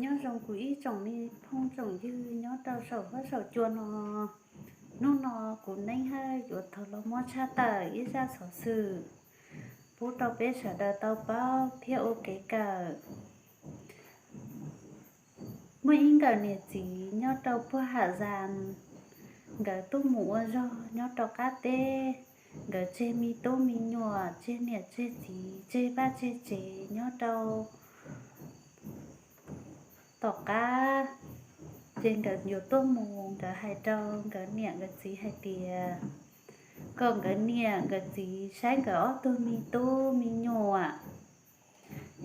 Nyob zoo kuv ib tsoom me phooj tsoom ywg nyob rau saum huab saum cua no. Hnub no kuv Neeb Hawj yuav thov los muab tshaj tawm ib zaj xov xwm pub rau peb sawv daws tau paub thiab ua kev kawm. Muaj ib nkawm niam txiv nyob rau puag Ham Zas, nkawd tuaj mus ua zog nyob rau qab teb. Nkawd tseg me tub me nyuam, tseg niam tseg txiv, tseg vaj tseg tsev nyob rau tom qab. Ces nkawd yuav tuaj mus, nkawd hais rau nkawd niam nkawd txiv hais tias kom nkawd niam nkawd txiv saib nkawd ob tug me tub me nyuam,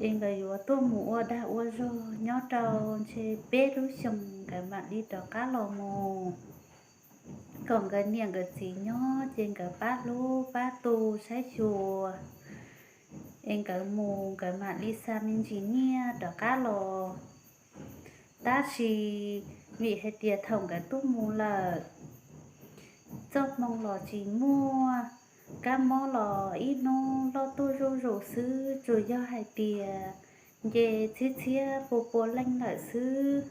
es nkawd yuav tuaj mus ua dag ua zog nyob rau ntshe peb lub xyoos nkawd mam li rov qab los mus. Kom nkawd niam nkawd txiv nyob ces nkawd pab hlub pab tu saib xyuas, es nkawd mus nkawd mam li xa me ntsis nyiaj rov qab los. Tab sis vim hais tias thaum nkawd tuaj mus lawm, txoj hmoo los tsis muaj, kab mob los ib hnub loj tuaj zuj zus xwb, tsuas yog hais tias nce txhiab txhiab pua pua leej lawm xwb,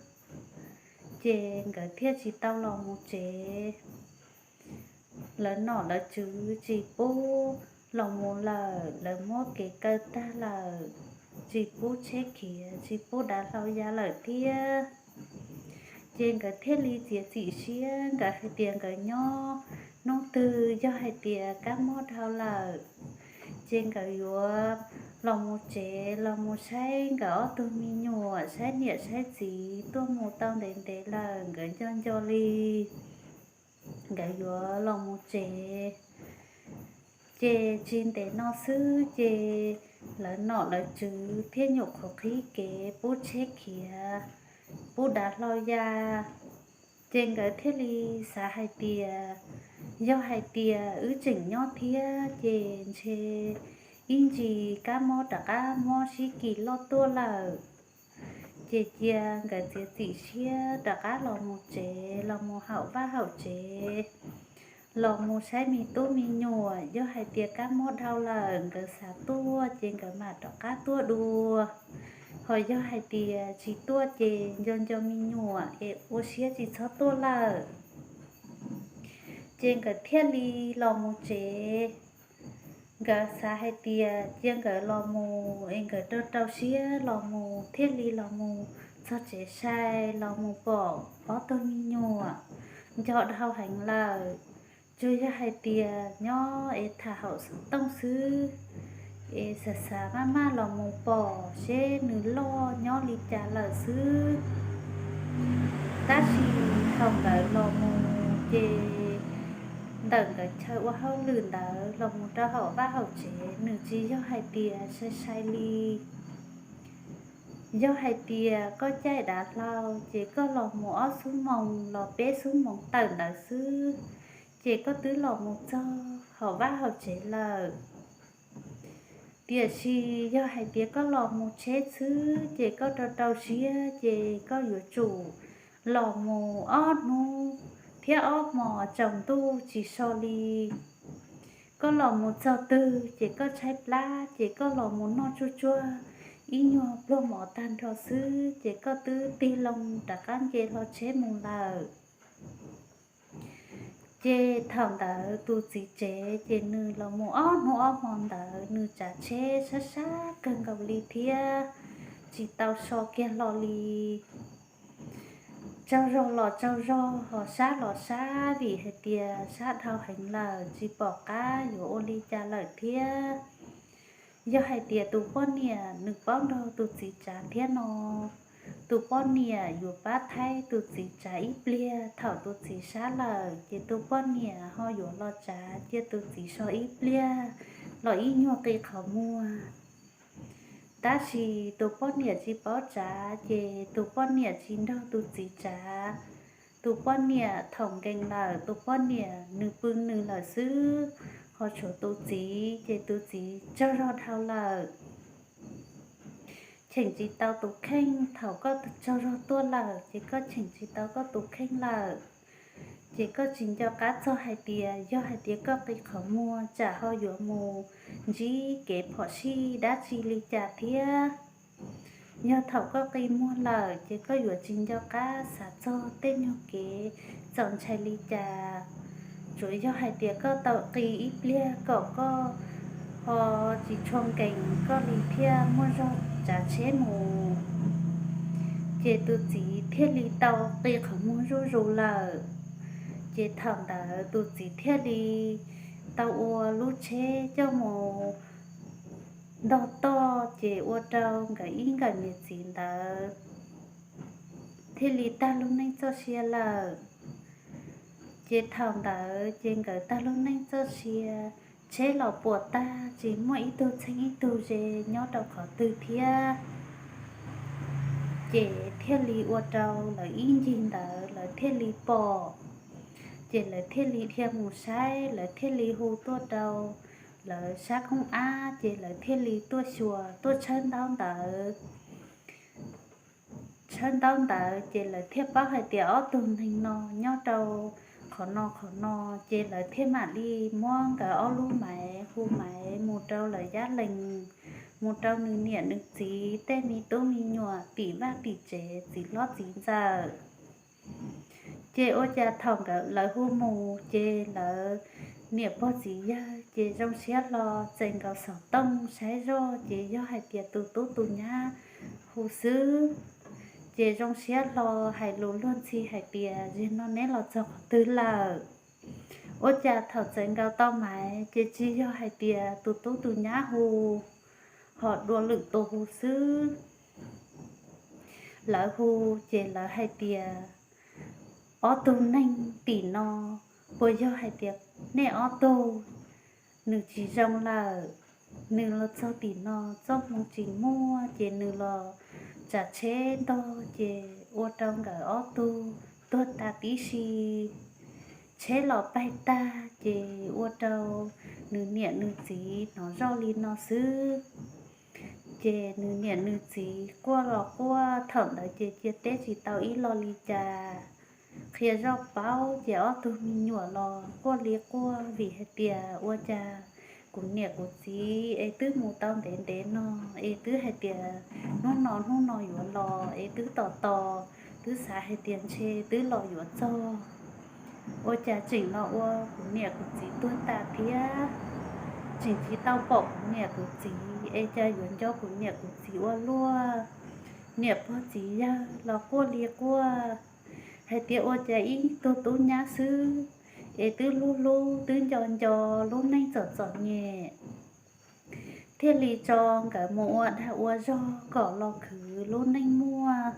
ces nkawd thiaj tsis tau los mus tsev. Lawv nom lawv tswv tsis pub los mus lawm, lawv muab kev kaw tag lawm, tsis pub tsheb khiav, tsis pub dav hlau ya lawm thiab. Ces nkawd thiaj li txiav txim siab, nkawd hais tias nkawd nyob hnub twg yog hais tias kab mob dhau lawm, ces nkawd yuav los mus tsev los mus saib nkawd ob tug me nyuam, saib niam saib txiv, tuaj mus tau ntev ntev lawm nkawd nco nco li, nkawd yuav los mus tsev. Ces tsis ntev no xwb ces lawv nom lawv tswv thiaj nyuam qhuav qhib kev pub tsheb khiav, pub dav hlau ya. Ces nkawd thiaj li xav hais tias, yog hais tias wb tseem nyob thiab ces ntshe ib ntsis kab mob rov qab muab sib kis loj tuaj lawm. Ces cia nkawd txiav txim siab rov qab los mus tsev, los mus haum vaj haum tsev, los mus saib me tub me nyuam. Yog hais tias kab mob dhau lawm nkawd xav tuaj ces nkawd mam rov qab tuaj dua. Ho yog hais tias tsis tuaj ces nco nco me nyuam es ua siab tsis txhob tuaj lawm. Ces nkawd thiaj li los mus tsev. Nkawd xav hais tias cia nkawd los mus es nkawd rau rau siab los mus thiaj li los mus txog tsev sai los mus pom ob tug me nyuam nco dhau heev lawm. Tsuas yog hais tias nyob es tham hauv xov tooj xwb, es xav xav maj maj los mus pom seb nws loj nyob li cas lawm xwb. Tab sis thaum nkawd los mus ces ntawm nkawd chaw ua hauj lwm ntawd los mus rau hauv vaj hauv tsev nws tsis yog hais tias sai sai li. Yog hais tias koj caij dav hlau ces koj los mus ob xuab moos los peb xuab moos tawm ntawd xwb, ces koj twb los mus txog hauv vaj hauv tsev lawm. Tiam sis yog hais tias koj los mus tsheb xwb ces koj rau rau siab ces koj yuav tsum los mus ob hnub thiab ob hmos tsaus ntuj tsis so li. Koj los mus txog twg ces koj tshaib plab ces koj los mus noj tsuag tsuag ib nyuag pluag mov tag nrho xwb ces koj twb tig loo rov qab nce hlo tsheb mus lawm. Ces thaum ntawd tus txiv tsev ces nws los mus ob hnub ob hmo ntawd nws tsav tsheb sab sab kawg nkaus li thiab tsis tau so kiag hlo li. Tsaug zog los tsaug zog, ho sab los sab vim hais tias sab dhau heev lawm tsis pom qab yuav ua li cas lawm thiab. Yog hais tias tus poj niam nws paub nrog tus txiv tsav thiab no, tus poj niam yuav pab thaij tus txiv tsav ib pliag. Thaum tus txiv sab lawm ces tus poj niam ho yuav los tsav cia tus txiv so ib pliag los ib nyuag qi qhov muag. Tab sis tus poj niam tsis paub tsav ces tus poj niam tsis nrog tus txiv tsav. Tus poj niam thaum nkees lawm tus poj niam nws pw nws lawm xwb, ho tshuav tus txiv ces tus txiv tsaug zog dhau lawm, cheem tsis tau tus kheej. Thaum koj tsaug zog tuaj lawm ces koj cheem tsis tau koj tus kheej lawm. Ces koj tsis nco qab txog hais tias yog hais tias koj qi qhov muag tsam ho yuav mus ntsib kev phom sij dab tsi li cas thiab. Yog thaum koj qi muag lawm ces koj yuav tsis nco qab xav txog tej nyuag kev txaus ntshai li cas. Tsuas yog hais tias koj tau qi ib pliag kom koj ho tsis tshua nkees koj li thiaj muaj zog tsav tsheb mus. Ces tus txiv thiaj li tau qi qhov muag zuj zus lawm. Ces thaum ntawd tus txiv thiaj li tau ua lub tsheb coj mus ntog toj, ces ua rau nkawd ib nkawm niam txiv ntawd thiaj li tag lub neej txoj sia lawm. Ces thaum ntawd ces nkawd tag lub neej txoj sia, tsheb los puas tag tsis muaj ib tug txheeb ib tug ze nyob rau qhov twg thiab. Ces thiaj li ua rau lawv ib ncig ntawd lawv thiaj li pom. Ces lawv thiaj li dhia mus saib, lawv thiaj li hu tuaj rau lawv sab koob ab, ces lawv thiaj li tuaj xyuas tuaj tshawb ntaub ntawd. Tshawb ntaub ntawd ces lawv thiaj paub hais tias ob tug neeg no nyob rau qhov no qhov no, ces lawv thiaj mam li muab nkawd ob lub maiv hu maiv mus rau lawv yab lees, mus rau nws niam nws txiv tej me tub me nyuam tim vaj tim tsev txiv hlob txiv ntxawm. Ces ua cas thaum nkawd lawv hu mus ces lawv niam pog txiv yawg ces zoo siab hlo txais nkaus xov tooj saib zoj, ces yog hais tias tus tub tus nyab hu xwb. Ces zoo siab hlo hais lus luag ntxhi hais tias, Zaum no neb los txog qhov twg lawm? Ua cas thaum txais nkaus tau maiv ces tsis yog hais tias tus tub tus nyab hu, ho dua lwm tus hu xwb. Lawv hu ces lawv hais tias, Ob tug neeg tim no, puas yog hais tias nej ob tug nws tsis zoo lawm? Nws los txog tim no txoj hmoo tsis muaj, ces nws los tsav tsheb ntog, ces ua rau nkawd ob tug tuag tas tib si. Tsheb los paig tag, ces ua rau nws niam nws txiv hnov zoj li no xwb. Ces nws niam nws txiv quaj los quaj, thaum ntawd ces cia teb tsis tau ib lo li cas. Qhia zoj paub, ces ob tug me nyuam los quaj li quaj vim hais tias, Ua cas kuv niam kuv txiv es twb mus tau ntev ntev no, es twb hais tias hnub no hnub no yuav los, es twb tos tos, twb xav hais tias ntshe twb los yuav txog, ua cas tseem los ua kuv niam kuv txiv tuag tas thiab? Tseem tsis tau pom kuv niam kuv txiv, es cas yuav nco kuv niam kuv txiv ua luaj? Niam pog txiv yawg los quaj li quaj hais tias, Ua cas ib tug tub nyab xwb es twb hlub hlub twb nco nco lub neej txom txom nyem, thiaj li tso nkawd mus ua dag ua zog kom los khwv lub neej muaj.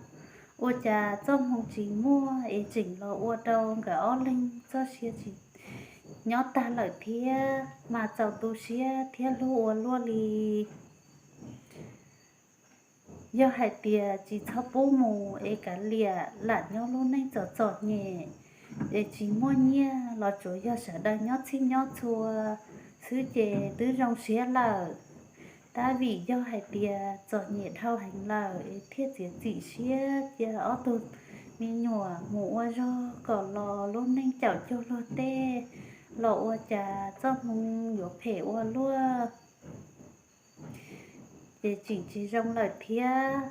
Ua cas txoj hmoo tsis muaj es tseem los ua rau nkawd ob leeg txoj sia tsis nyob tag lawm thiab, mas txaus tu siab thiab hlub ua luaj li. Yog hais tias tsis txhob pub mus es kav liam lam nyob lub neej txom txom nyem, es tsis muaj nyiaj los tsuas yog sawv daws nyob txhij nyob txhua xwb ces twb zoo siab lawm. Tab vim yog hais tias txom nyem dhau heev lawm es thiaj txiav txim siab cia ob tug me nyuam mus ua zog kom los lub neej caum cuag luag tej, los ua cas txoj hmoo yuav phem ua luaj. Ces tseem tsis zoo lawm thiab.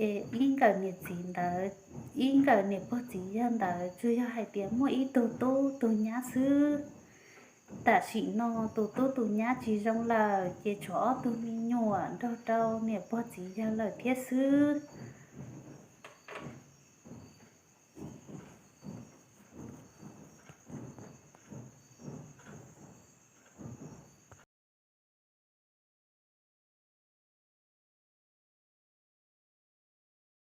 Es ib nkawm niam txiv ntawd, ib nkawm niam pog txiv yawg ntawd tsuas yog hais tias muaj ib tug tub tug nyab xwb. Tam sim no tus tub tus nyab tsis zoo lawm ces tshuav ob tug me nyuam nrog rau niam pog txiv yawg lawm thiab xwb.